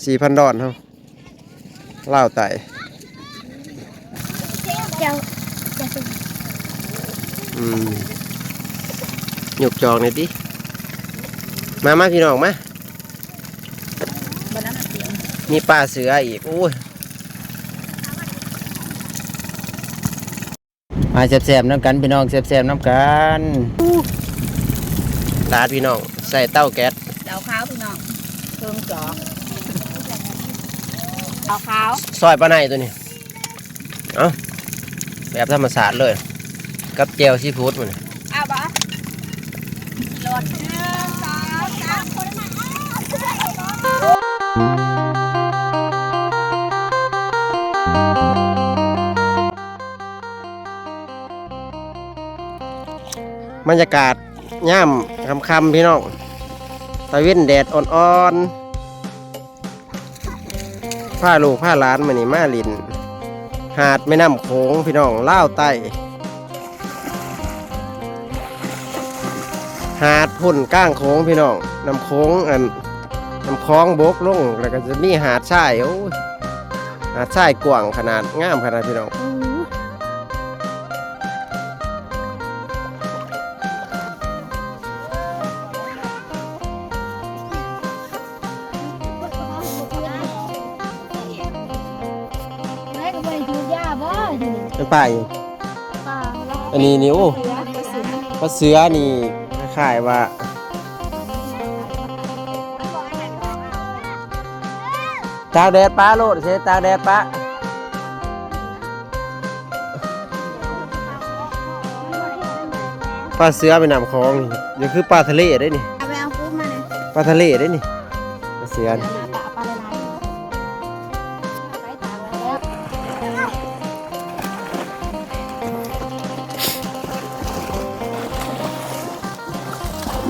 ສີ່ພັນດອນເຮົາ ລາວໃຕ້. ເຈົ້າ ອືມ ຍົກຈອກໜ່ອຍຕິ. ມາ ມາ ພີ່ນ້ອງ ມາ. ມີປາເສືອອີກ ໂອ້ຍ. ມາແຊບໆນຳກັນພີ່ນ້ອງ ແຊບໆນຳກັນ. ຕາດພີ່ນ້ອງ ໃສ່ເຕົາແກັສ ເຕົາຂາວພີ່ນ້ອງ ເຄິ່ງຈອກ ເຕົາຂາວ ຊອຍປາໄນຕົວນີ້. ເອົ້າ ແບບທຳມະຊາດເລີຍ ກັບແຈ່ວຊີຟູດມື້ນີ້ ເອົາບໍ່? ລົດ ໜຶ່ງ ສອງ ສາມ ຄົນລະ ບັນຍາກາດຍາມຄ່ຳໆ ພີ່ນ້ອງ ຕາເວັນແດດອ່ອນໆ ພາລູກພາຫຼານມື້ນີ້ມາຫຼິ້ນຫາດແມ່ນ້ຳໂຂງ ພີ່ນ້ອງ ລາວໃຕ້ ຫາດພຸ້ນກາງໂຂງ ພີ່ນ້ອງ ນ້ຳໂຂງ ອັນ ນ້ຳຂອງບົກລົງ ແລ້ວກໍຈະມີຫາດຊາຍ ໂອ້ຍ ຫາດຊາຍກວ້າງຂະໜາດ ງາມຂະໜາດ ພີ່ນ້ອງ. ເປັນປາອີ່ຫຍັງ? ອັນນີ້ນີ້ ໂອ້ ປາເສືອນີ້ ຄ້າຍໆວ່າ ຕາກແດດປະໂລດ ເຊ ຕາກແດດປະ. ປາເສືອແມ່ນ້ຳຂອງນີ້ ຢ່າຄືປາທະເລເດ້ນີ້ ເອົາໄປເອົາປຸບມາແດ່ ປາທະເລເດ້ນີ້ ປາເສືອນີ້.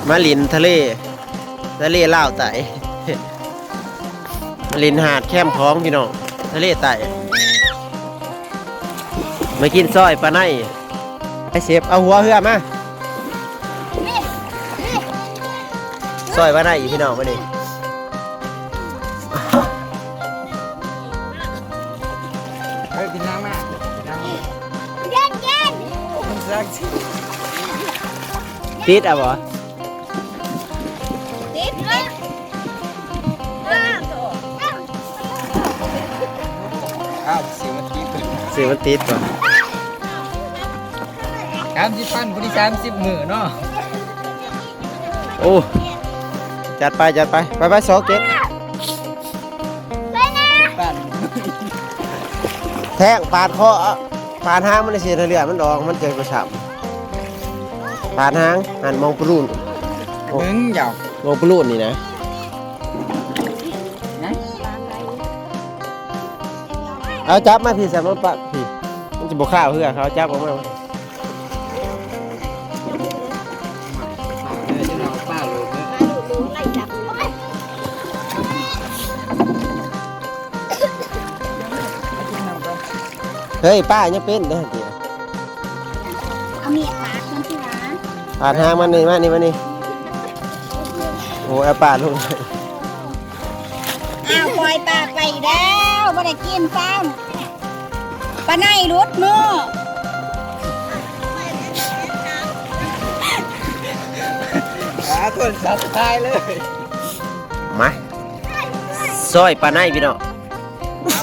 ມາຫຼິ້ນທະເລ ທະເລລາວໃຕ້ ມາຫຼິ້ນຫາດແຄມຂອງ ພີ່ນ້ອງ ທະເລໃຕ້. ມາກິນຊອຍປາໄນ ໄອ້ເຊບ ເອົາຫົວເຮືອມາ ຊອຍປາໄນອີກ ພີ່ນ້ອງ ມື້ນີ້. ເອີ ກິນນ້ຳມາ ກິນນ້ຳມາ ເຢັນໆ ມັນສັກ ຕິດເອົາບໍ່? ຕິດເລີຍ ອ້າວ ຊິວມັນຕິດ ຊິວມັນຕິດບໍ່? ສາມສິບພັນ ຜູ້ທີ່ສາມສິບມື້ເນາະ. ໂອ້ ຈັດໄປ ຈັດໄປ ໄປ ໄປ ສອງເຈັດ ແທງປາດຄໍ ປາດຫາງມັນຊິ ໃຫ້ເລືອດມັນອອກ ມັນຈະບໍ່ຊ້ຳ. ປາດຫາງ ຫັ້ນ ມອງປະລູນ ເບິ່ງເຈົ້າ ມອງປະລູນນີ້ນະ. ເອົາ ຈັບມາພີ້ ແຊບ ມາປະພີ້ ມັນຊິບໍ່ຄາວເຮືອ ເຂົາຈັບອອກມາ. ເຮີ້ຍ ປ້າຍັງເປັນເດ້ ເອົາມີດປາດມັນຊິວ່າ ປາດຫາງມັນນີ້ ມານີ້ ມານີ້. ໂອ້ຍ ເອົາປາດລົງ. ອ້າວ ປ່ອຍປາກໄປອີກແລ້ວ ບໍ່ໄດ້ກິນຊ້ຳ ປາໄນຫຼຸດມື. ຫາຄົນສັບຕາຍເລີຍ. ມາ ຊອຍປາໄນ ພີ່ນ້ອງ. ຮຽ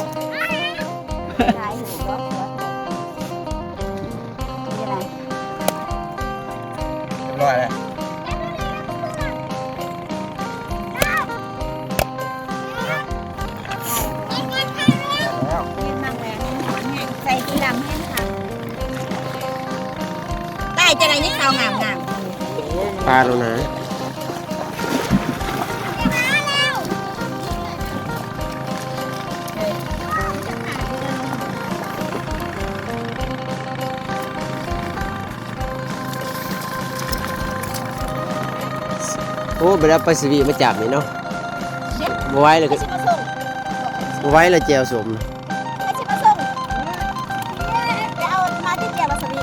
ບຮ້ອຍແລ້ວ ເຮັດມັກແລ້ວ ໃສ່ສີດຳແຮງຄັກ ຕາຍ ຈັ່ງໃດຍັງເຊົາງາມໆ ປາໂລນາ. ໂອ້ ໄປເອົາປາສະຫວີມາຈັບນີ້ເນາະ ບໍ່ໄຫວແລ້ວ ບໍ່ໄຫວແລ້ວແຈ່ວສົ້ມ. ໃຜຊິມາສົ່ງ? ໄປເອົາມາຕິດແກ້ວວາຊາບິ.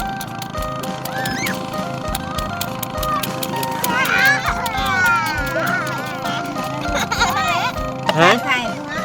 ຮະ? ໃຜ?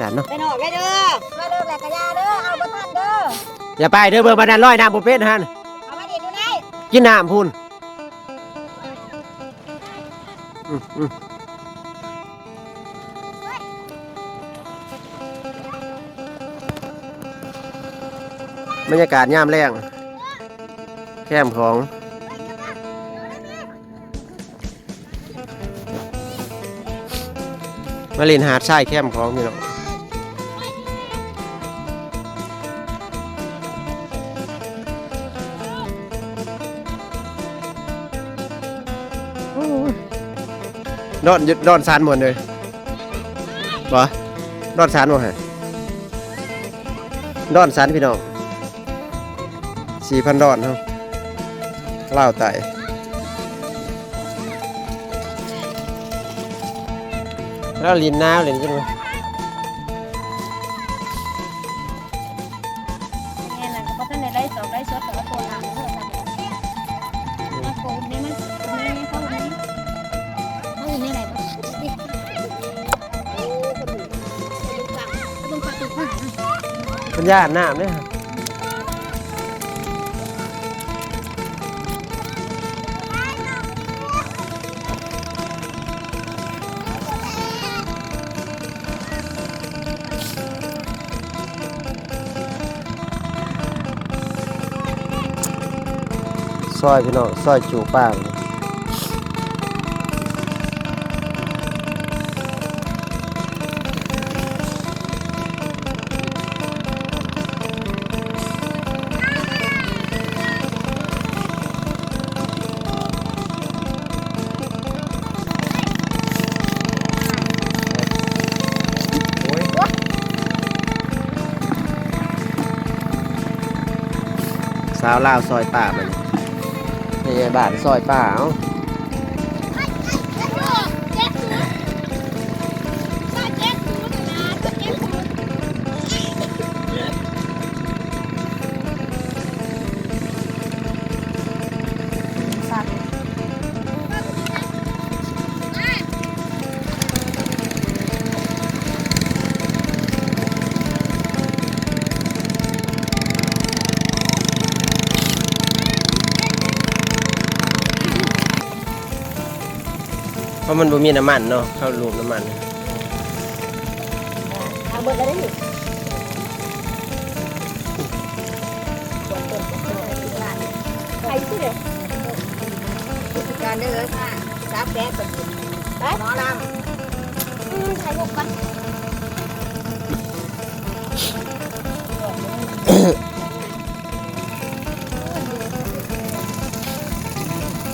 ດານເນາະ ໄປນອກເດີ ມາເລີກແລ້ວກະຢ່າເດີ ເອົາບໍ່ທັນເດີ ຢ່າໄປເດີ ເບິ່ງບາດນັ້ນລອຍນ້ຳບໍ່ເປັນຫັ້ນ ເອົາມາດິດຢູ່ໃນ ກິນນ້ຳພຸ້ນ ອືມ ອືມ ບັນຍາກາດຍາມແລງ ແຄມຂອງ ມາຫຼິ້ນຫາດຊາຍແຄມຂອງ ພີ່ນ້ອງ. ໂອ້ຍ ດອນ ດອນສານມ່ວນເລີຍ ບໍ່ ດອນສານບໍ່ຮະ ດອນສານ ພີ່ນ້ອງ ສີ່ພັນດອນເຮົາ ລາວໃຕ້ ລາວຫຼິ້ນນ້ຳຫຼິ້ນກິນ ແມ່ນນະ ກໍບໍ່ທັນໄດ້ໄລຟ໌ສອກໄລຟ໌ສົດ ກໍເອົາໂທຫາໂທສັບ ເອົາໂກນນີ້ມາ ເອົາໂກນນີ້ ເອົານີ້ໄດ້ບໍ່? ເພິ່ນຢ້ານນ້ຳເດ້. ຊອຍ ພີ່ນ້ອງ ຊອຍຈູປາ. ສາວລາວຊອຍປ້າບັດນີ້ ແມ່ບ້ານຊອຍປ້າ ເອົາ. ເ ເພາະມັນບໍ່ມີນ້ຳມັນເນາະ ເຮົາລູບນ້ຳມັນ. ເອົາເບິດແລ້ວເດ້ນີ້ ໄປຊິເດ້ ການເດີນທາງສາແປດ ໄປ ໝໍລຳ ອືມ ຖ່າຍຮູບກ່ອນ.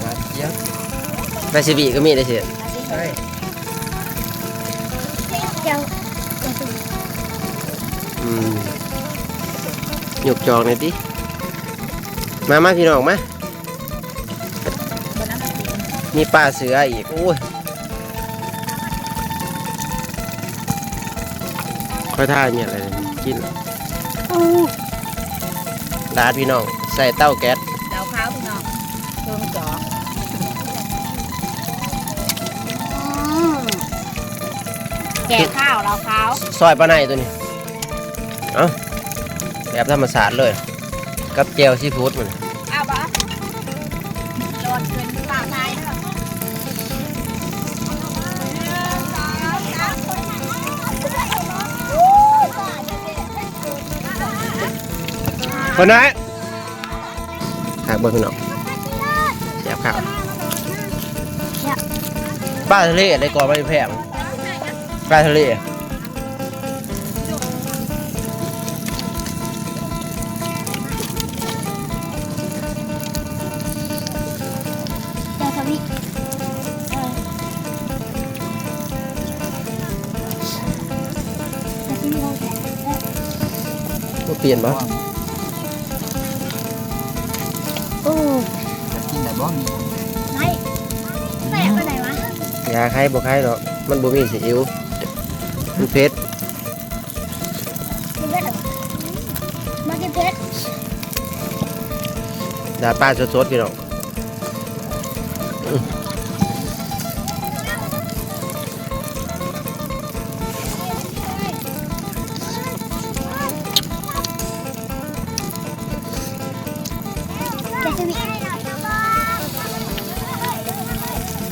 ປາຊີວ ປາຊີວກໍມີໄດ້ຊິ ອືມ ຍົກຈອກໜ່ອຍຕິ ມາ ມາ ພີ່ນ້ອງ ມາ. ມີປາເສືອອີກ ໂອ້ຍ ຂ້ອຍຖ່າຍເມຍໄດ້ກິນ ອູ້ ດາດ ພີ່ນ້ອງ ໃສ່ເຕົາແກັສ ເຫຼົ້າຂາວ ພີ່ນ້ອງ ເພີ່ມຈອກ ອືມ ແກ່ຂາວ ເຫຼົ້າຂາວ ຊອຍປາໄນໂຕນີ້ ເອົ້າ ແບບທຳມະຊາດເລີຍ ກັບແຈ່ວຊີຟູດມັນ ເອົາບໍ່? ໂດດຂຶ້ນ ປາກໄມ້ເດີ ໜຶ່ງ ສອງ ສາມ ຄົນນັ້ນ ຄັກບໍ່ພີ່ນ້ອງ ແຊບຄັກ ປາທະເລໄດ້ກ່ອນ ມັນແພງ ປາທະເລ ແຈ່ວທະວີ ເອີ ບໍ່ປ່ຽນບໍ່? ໂອ້ ຈະກິນໄດ້ບໍ່? ໄດ້ ແຊບປານໃດວະ? ຢ່າ ໄຄບໍ່ໄຄດອກ ມັນບໍ່ມີຊີອິ້ວ ມັນເຜັດ ກິນເຜັດເດີ ມາກິນເຜັດ ດາດປາສົດໆ ພີ່ນ້ອງ.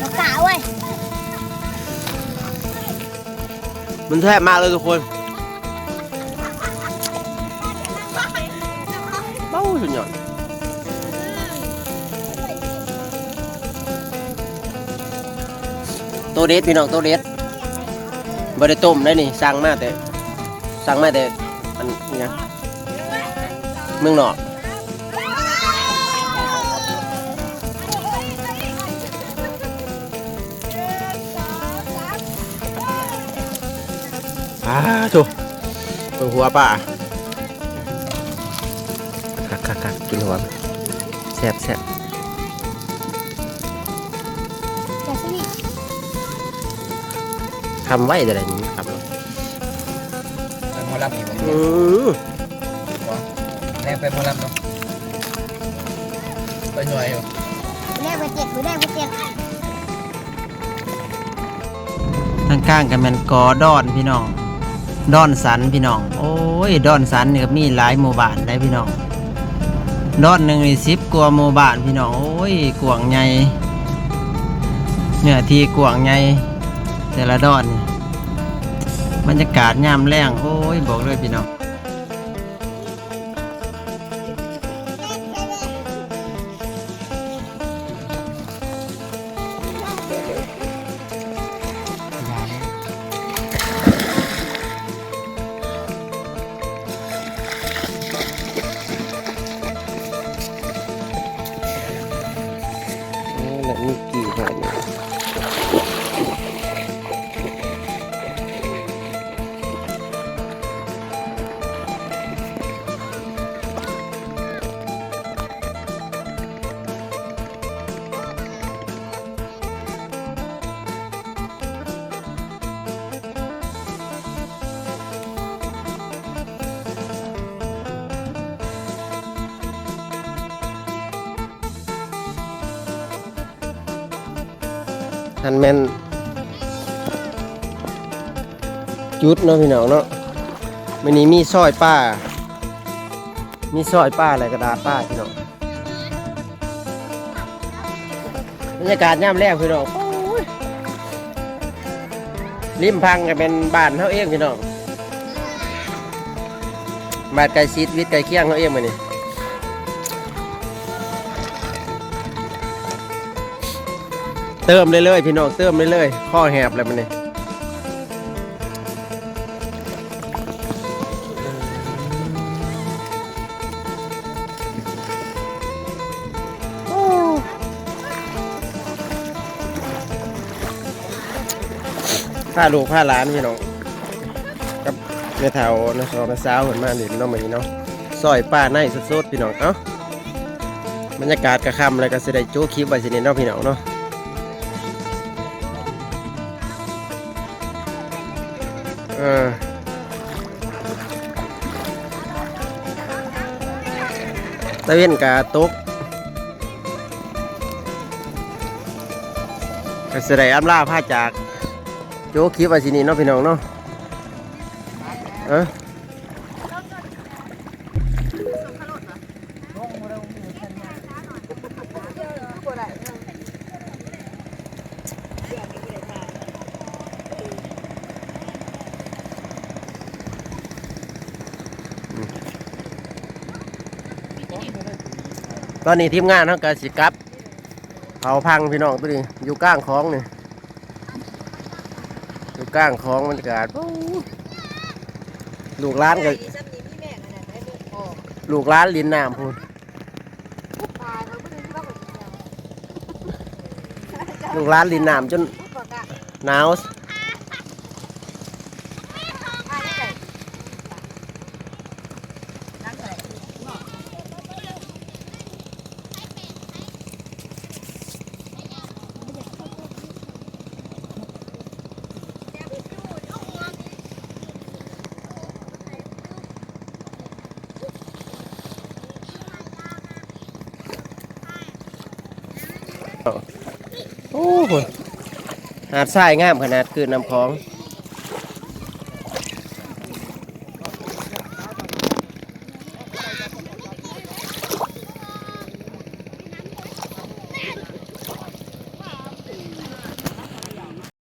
ບໍ່ກ້າເວີ້ຍ ມັນແຊບມາກເລີຍທຸກຄົນ ເອົ້າ ສຸດຍອດ ໂຕເດັດ ພີ່ນ້ອງ ໂຕເດັດ ບໍ່ໄດ້ຕົ້ມໄດ໋ນີ້ ສັ່ງມາແຕ່ ສັ່ງມາແຕ່ ອັນ ອີຫຍັງ ເມືອງນອກ ອາ ໂທ້ ເບິ່ງຫົວປາ ຄັກໆໆ ກິນຫົວ ແຊບໆ ແຊບອີ່ຫຼີ ຄຳໄວເດີ ນີ້ຄຳ ໄປໝໍລຳນີ້ບໍ່? ອືມ ບໍ່ ແລງໄປໝໍລຳເນາະ ໄປຍ່ອຍຢູ່ ແລງໄປເຈັດ ມື້ແລງໄປເຈັດ ທາງກາງກໍແມ່ນກໍດອນພີ່ນ້ອງ ດອນສັນພີ່ນ້ອງ ໂອ້ຍ ດອນສັນນີ້ກໍມີຫຼາຍໝູ່ບ້ານໄດ໋ພີ່ນ້ອງ ດອນໜຶ່ງນີ້ສິບກວ່າໝູ່ບ້ານພີ່ນ້ອງ ໂອ້ຍ ກວ້າງໃຫຍ່ ເນື້ອທີ່ກວ້າງໃຫຍ່ ແຕ່ລະດອນນີ້ ບັນຍາກາດຍາມແລງ ໂອ້ຍ ບອກເລີຍພີ່ນ້ອງ. ໂອ້ ແລ້ວມີກີ້ໃຫ້ນີ້. ຫັ້ນແມ່ນຈຸດເນາະພີ່ນ້ອງເນາະ ມື້ນີ້ມີຊອຍປາ ມີຊອຍປາ ແລ້ວກໍດາດປາພີ່ນ້ອງ ບັນຍາກາດຍາມແລງພີ່ນ້ອງ ໂອ້ຍ ລິມຝັ່ງກໍແມ່ນບ້ານເຮົາເອງພີ່ນ້ອງ ບ້ານໃກ້ຊິດ ວິດໃກ້ຄຽງເຮົາເອງມື້ນີ້ ເຕີມເລື້ອຍໆ ພີ່ນ້ອງ ເຕີມເລື້ອຍໆ ຄໍແຫບແລ້ວມື້ນີ້. ພາລູກພາຫຼານພີ່ນ້ອງ ກັບແມ່ເຖົ້ານະ ສອງນ້າສາວເພິ່ນມາຫຼິ້ນເນາະ ມື້ນີ້ເນາະ ຊອຍປາໃນສົດໆ ພີ່ນ້ອງ. ເອົ້າ ບັນຍາກາດກໍຄ່ຳແລ້ວ ກໍຊິໄດ້ໂຈະຄລິບໄວ້ສ່ຳນີ້ເນາະ ພີ່ນ້ອງເນາະ. ເອີ ຕາເວັນກະຕົກ ກະຊິໄດ້ອຳລາພາຈາກ ໂຈະຄລິບໄວ້ສ່ຳນີ້ເນາະ ພີ່ນ້ອງເນາະ. ເອີ ຕອນນີ້ທີມງານເຮົາກໍຊິກັບເຂົາພັງ ພີ່ນ້ອງ ຕົວນີ້ຢູ່ກາງຂອງນີ້ ຢູ່ກາງຂອງ ບັນຍາກາດ ໂອ້ ລູກຫຼານກໍ ລູກຫຼານຫຼິ້ນນ້ຳພຸ້ນ ລູກຫຼານຫຼິ້ນນ້ຳຈົນໜາວ. ໂອ້ ຫາດຊາຍງາມຂະໜາດ ຄືນນ້ຳຂອງ.